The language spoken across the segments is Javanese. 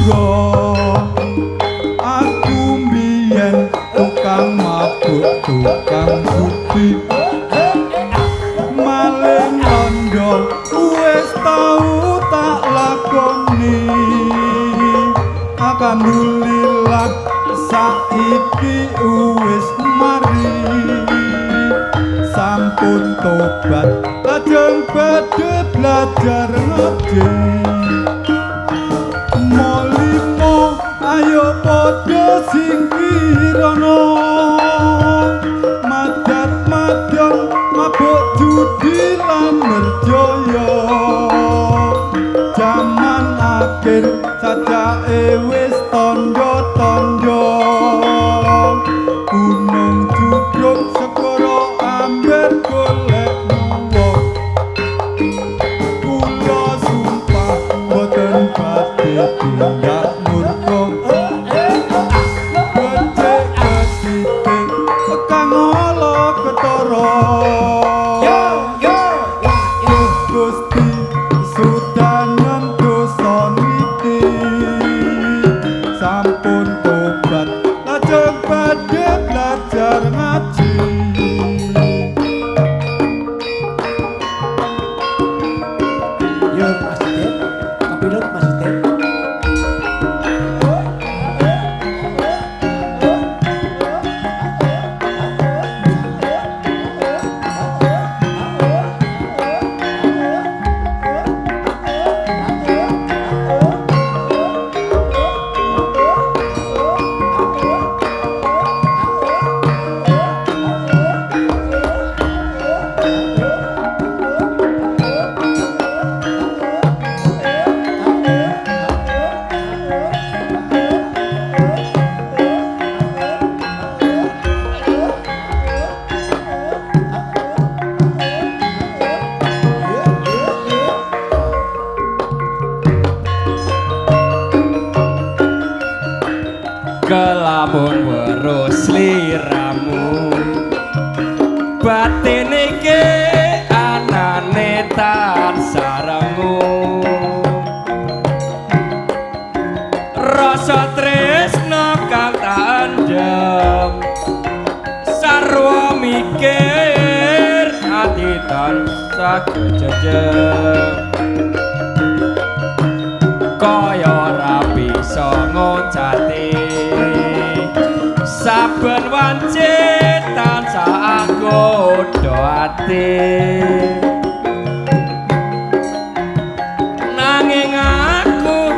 tangga. Aku mbiyen tukang mabuk, tukang judi, maling londo wis tau tak lakoni. Alhamdulillah saiki wis mari, sampun tobat lajeng badhe belajar ngaji. Molimo ayo padha singkirana, madat madon mabuk judi lan merjaya. Jaman akhir cacake wis tandha-tandha, gunung jugruk segara amber golek wong. Kula sumpah boten badhe tindak murka, becik kesitik kang ala ketara. Duh Gusti sudanen dosa niki, sampun tobat lajeng badhe belajar ngaji. Yo Mas Didit, kepilot Mas Didit. Kelamun weruh sliramu, batin iki anane tansah rengu. Rasa tresna kang tak endhem sarwa mikir, ati tansah kejejem kaya ora bisa ngucati. Saben wanci tansah anggodha ati, nanging aku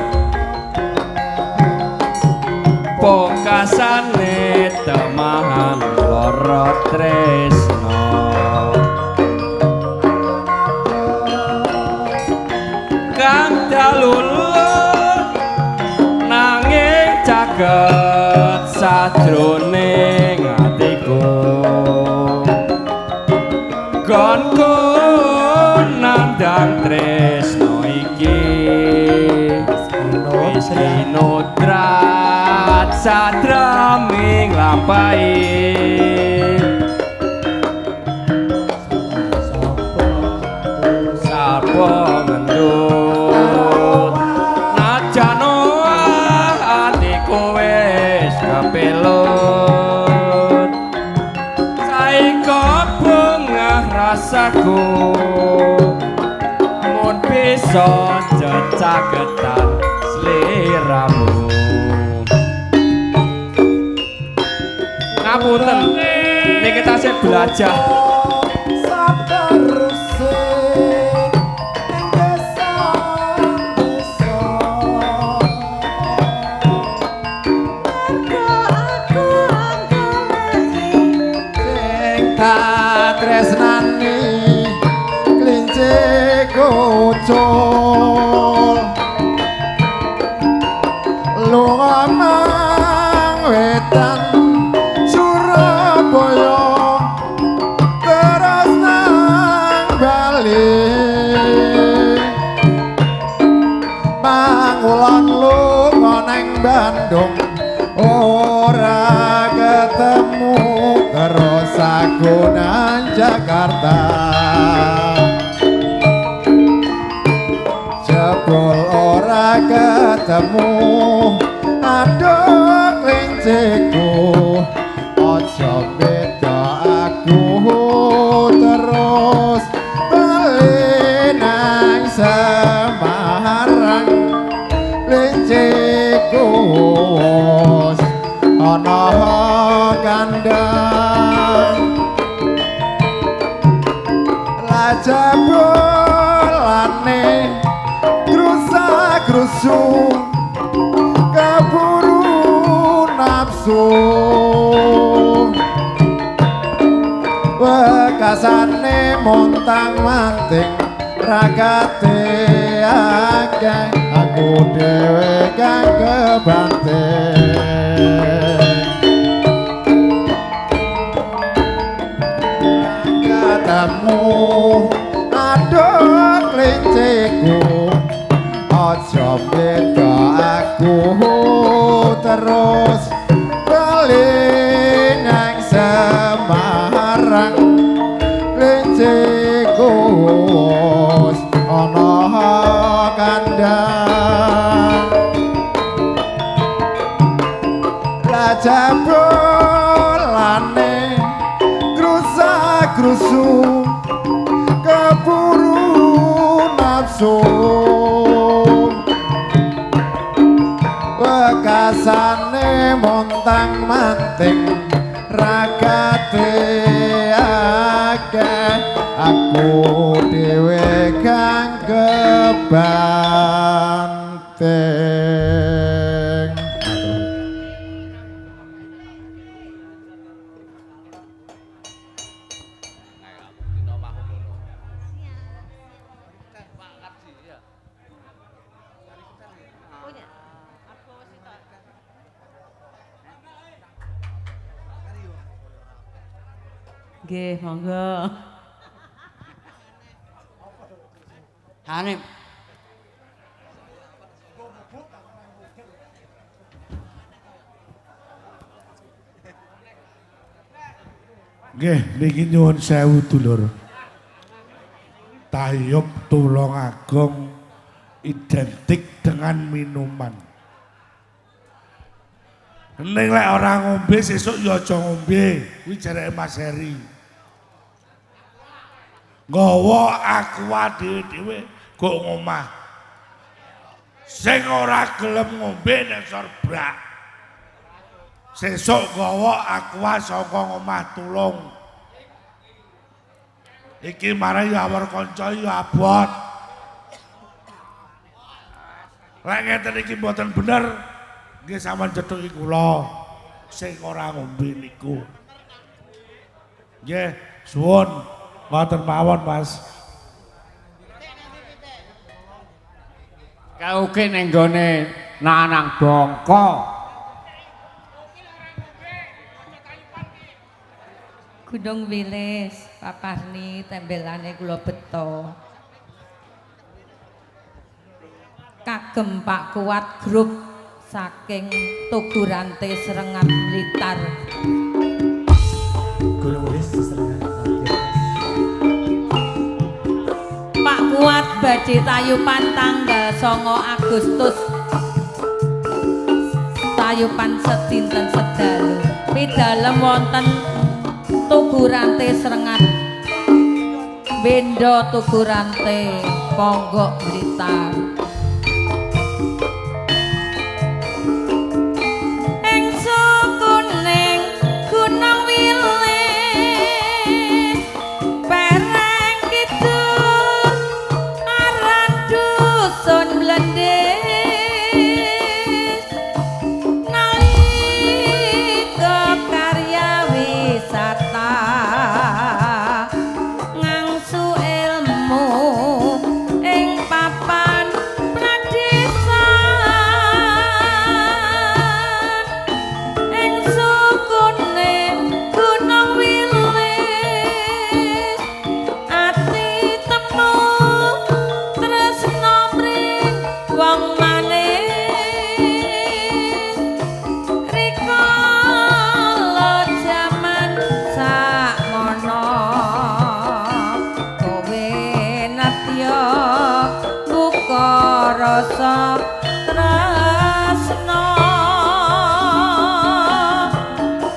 pokasane temahan lara tresna. Kang dalulur nanging caket sajroning atiku, gonku nandang tresno iki wis kinodrat sadraming lampahi. Sapa ngendut najan atiku wis kepelut, saiki bungah rasaku mun bisa jecaketan sliramu. Ngapunten niki tasih belajar. Sateruse ning desa-desa. Mergo aku anggoleki Sing tak tresnani klinci kucul, lunga nang wetan Surabaya terus nang Bali, mangulon lunga nang Bandung ora ketemu, terus aku nang Jakarta. Jebul ora Ra ketemu aduh klinciku, aja beda aku terus bali nang Semarang. Klinciku wis ana kandang, raja bolane grusa-grusu keburu nafsu, wekasane montang-manting ragate akeh, aku dhewe kang kebanting. Ketemu aduh klinciku, aja beda aku terus bali nang Semarang. Klinciku wis ana kandang, raja bolane grusa-grusu keburu nafsu, wekasane montang-manting ragate akeh, aku dhewe kang kebanting. Nggih, monggo. Hanif. Nggih, niki nyuwun sewu dulur. Tayub Tulungagung identik dengan minuman. Ning lek ora ngombe sesuk ya aja ngombe, kuwi jareke Mas Heri. Nggawa aqua dhewe-dhewe go ngomah. Sing ora gelem ngombe nek sorbrak. Sesuk nggawa aqua saka ngomah tulung. Iki marai awor kanca ya abot. Lek ngeten iki mboten bener, nggih sampean cethuki kula sing ora ngombe niku. Nggih, suwun. Ngoten mawon, Mas. Kauke ning gone Nanang Bongko. Gunung Wilis, Paparni tembelane kula beto. Kagem Pak Kuat Grup saking Tugurante Srengat Blitar. Gunung Wilis Srengat. Pak Kuat badhe tayupan tanggal 9 Agustus. Tayupan sedinten sedalu. Pidalem wonten Tugurante Srengat. Bendo Tugurante Ponggok Blitar. Ing sukuning Gunung Wilis pereng kidul aran dusun Blendis, nalika karya wisata ngangsu ilmu ing papan rasa tresna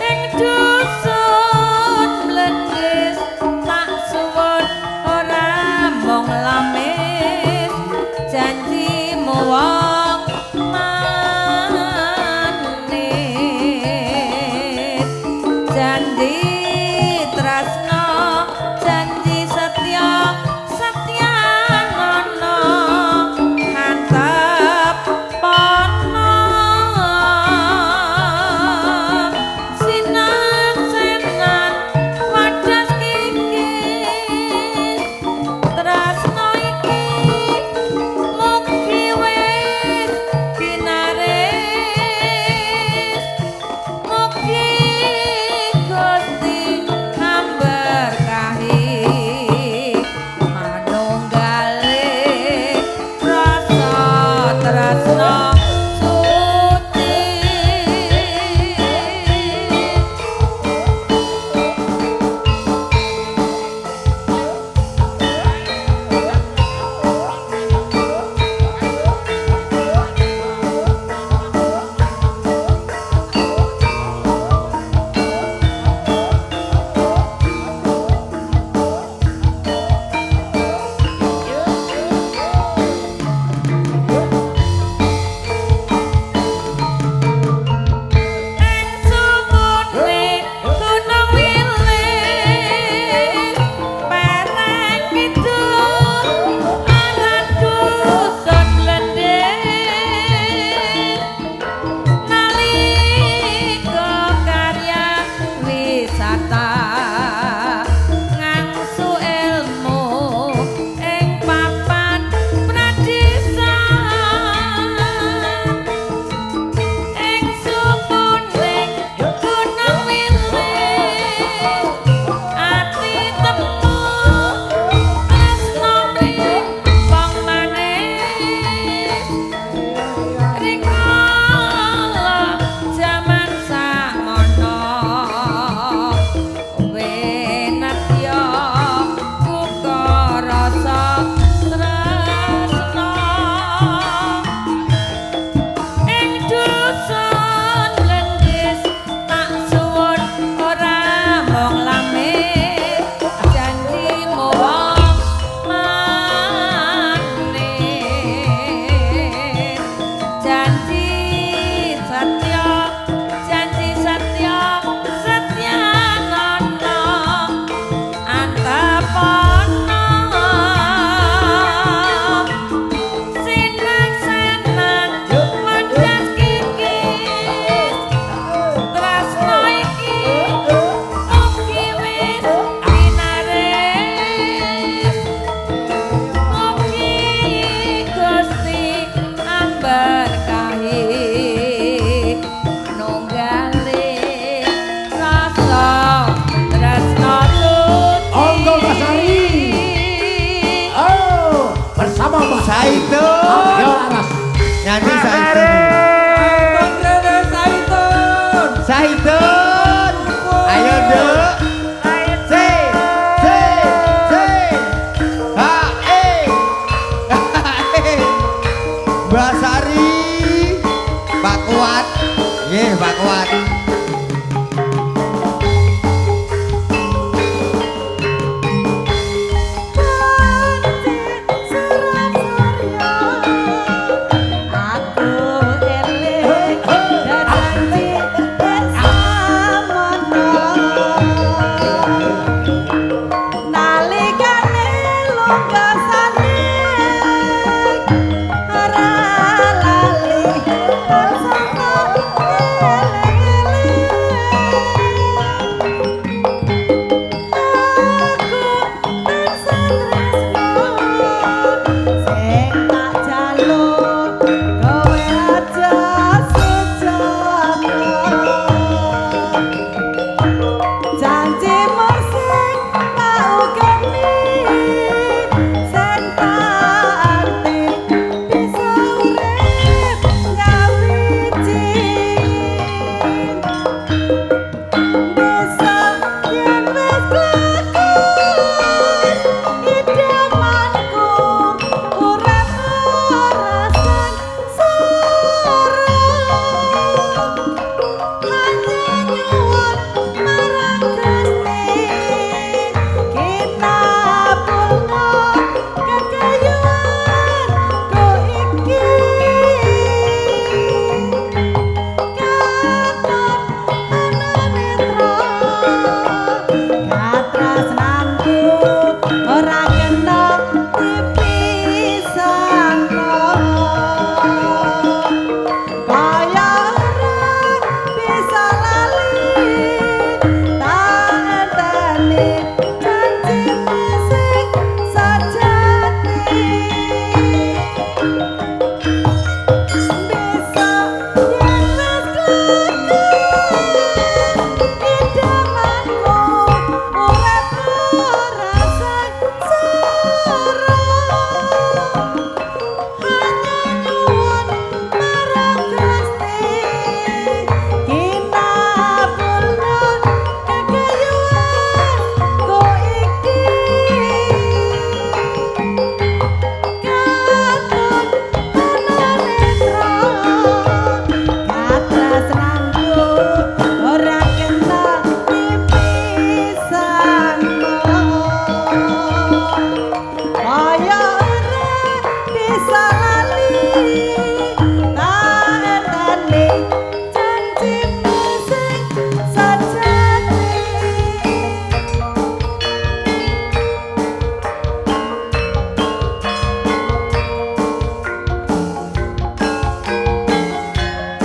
ing dusun mlendis tak suwun ora mung lamis janjimu wong manis janji tresna janji setya setyanana hantep pono sinaksenan wadas kikis tresna iki mugi wis pinaris mugi Gusti amberkahi manunggale rasa tresna suci. Ing sukune gunung wilis pereng kidul aran dusun mlendis nalika karya wisata ngangsu ilmu ing papan pradisan ing sukune gunung wilis ati temu tresna mring wong manis rikala jaman samono wenatya buka rasa tresna ing dusun mlendis tak suwun ora mung lamis janjimu wong manis janji satya janji satya setyanana antapana sinaksenan wadas kikis tresna iki mugi wis pinaris mugi Gusti amberkahi nunggale rasa tresna suci. Onggo Mbak Sari. Oh, bersama Mbak Saitun. Yo Laras. Nyanyi Saitun. Saitun. Ayo, Nduk. C C C H E H E. Mbak Sari. Pak Kuat. Nggih, Pak Kuat. Aku eling janji samono nalikane lunga sanding ora lali tansah eling-eling.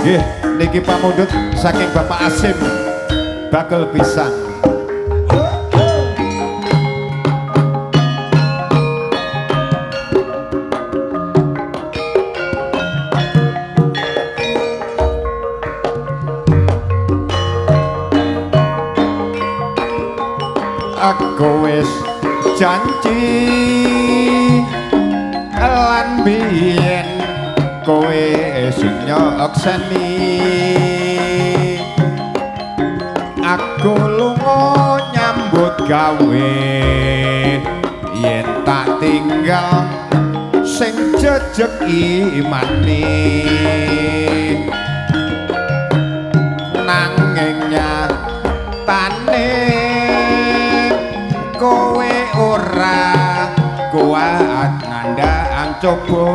Nggih, niki pamundhut saking Bapak Asim bakal pisang. Aku wis janji lan biyen kowe sing nyokseni. Aku lunga nyambut gawe yen tak tinggal sing jejeg imane. Nanging nyatane kowe ora kuat ngandhang coba.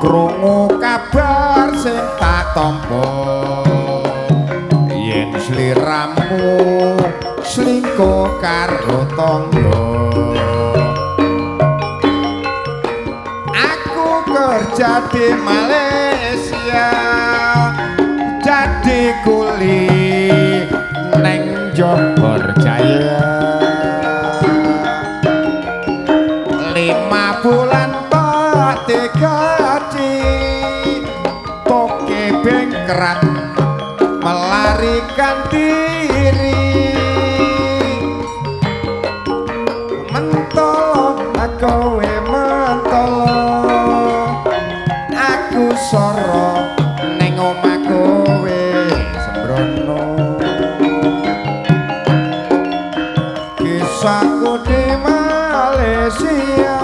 Krungu kabar sing tak tampa yen sliramu selingkuh karo tangga. Aku kerja di Malaysia jadi kuli neng Johor Jaya. 5 bulan tak digaji toke bengkrat melarikan diri. Mentolo kowe mentolo aku soro ning omah kowe sembrono. Kisahku di Malaysia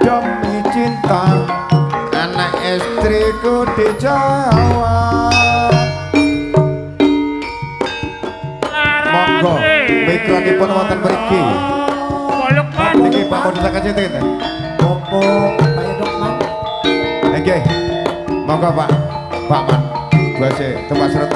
demi cinta anak istriku di Jawa. Monggo mikronipun wonten mriki. Niki Pak Moditaken sinten? Popo Pak Dokman. Nggih. Monggo Pak. Pak Man. Buase tempat surat.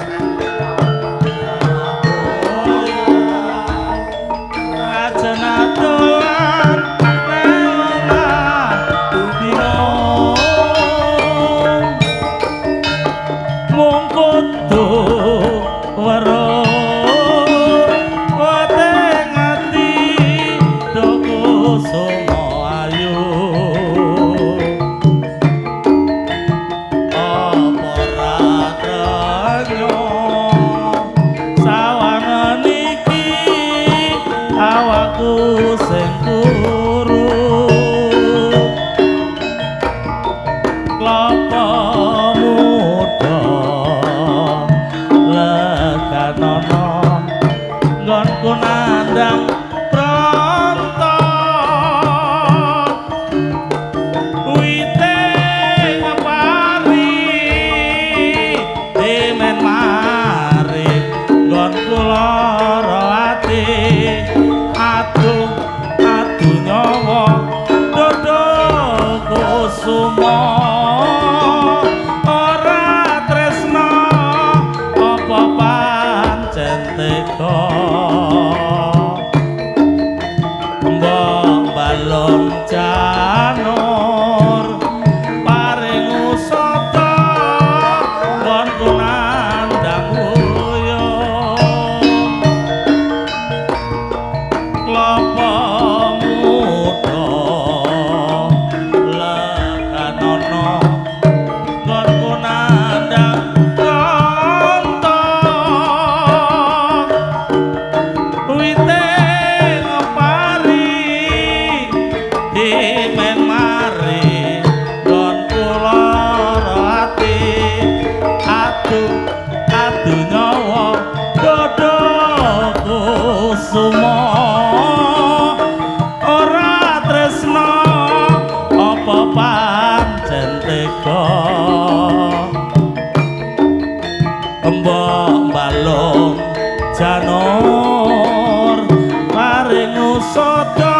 Janur paring usada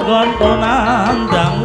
nggonku nandang.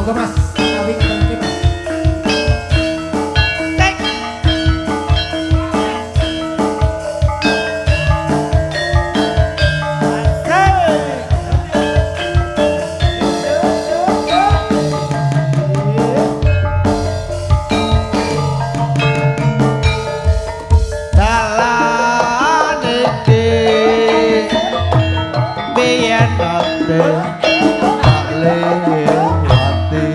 Monggo Mas, kawi ngerti Mas. Tek. Dalan iki biyen nate tak lewati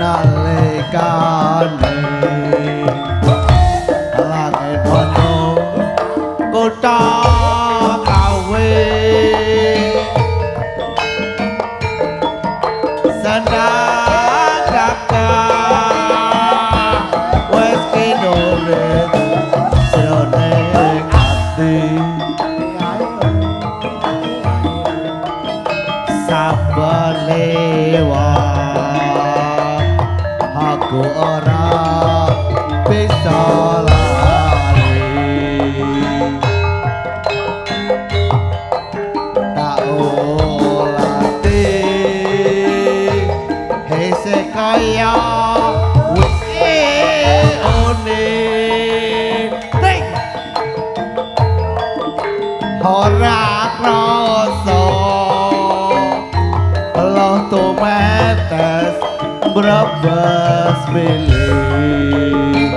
nalikane langit padha kutha kawe senang kakak wis kinurut jroning ati saben lewat aku ora bisa lali tak ulati hese kaya wis one ting ora krasa loh tumetes brebes milih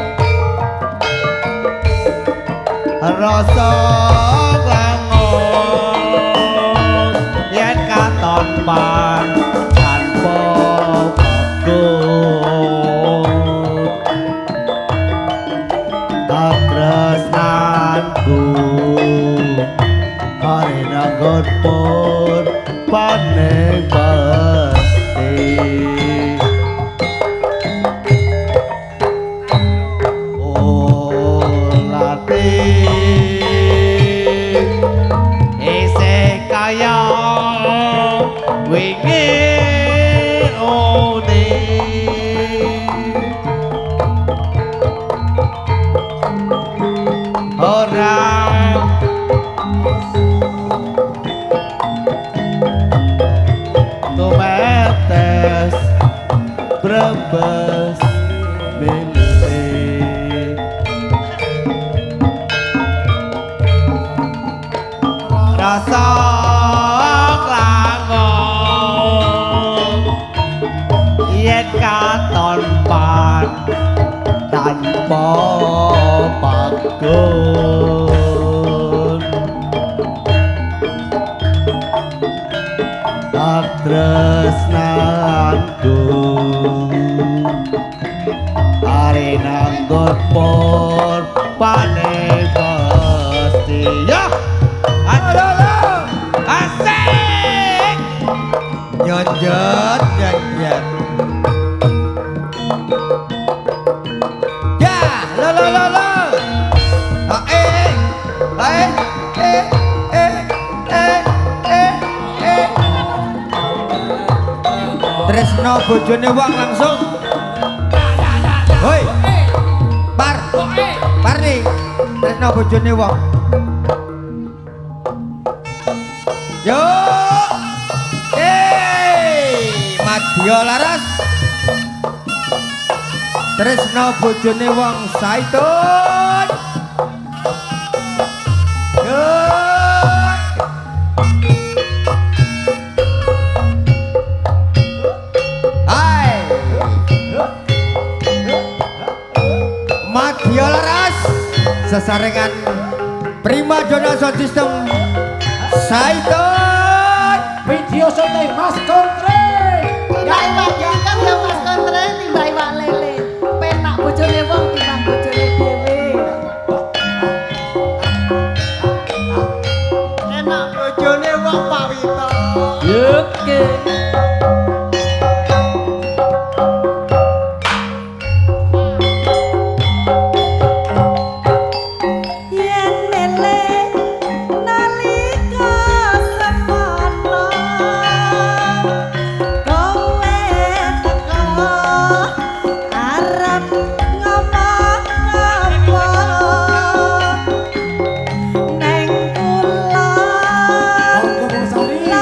rasa klangon yen katon pan tanpa bagus katresnanku karena pun paning pasti ulate isih kaya wingi one ora tumetes brebes milih rasa klangon yen katon pan tanpa pagun katresnanku are nanggon por pane pasti ya aduh asik Nyonjot, nyonjot. Ya, lo lo lo lo. Ha eh, ha eh, eh, eh, eh, eh, eh. Tresno bojone wong langsung. Hoi. Par. Parni. Tresno bojone wong. Yo. Hey, Madya Laras. Tresno bojone wong Saitun. Yo. Hai. Madya Laras sesarengan Prima Donna Sound System Saitun. Video sote Mas Kontre. Timbang iwak ikan ya Mas Kontre, timbang iwak lele. Penak bojone wong timbang bojone dhewe. Enak bojone wong Pak Wito. Oke.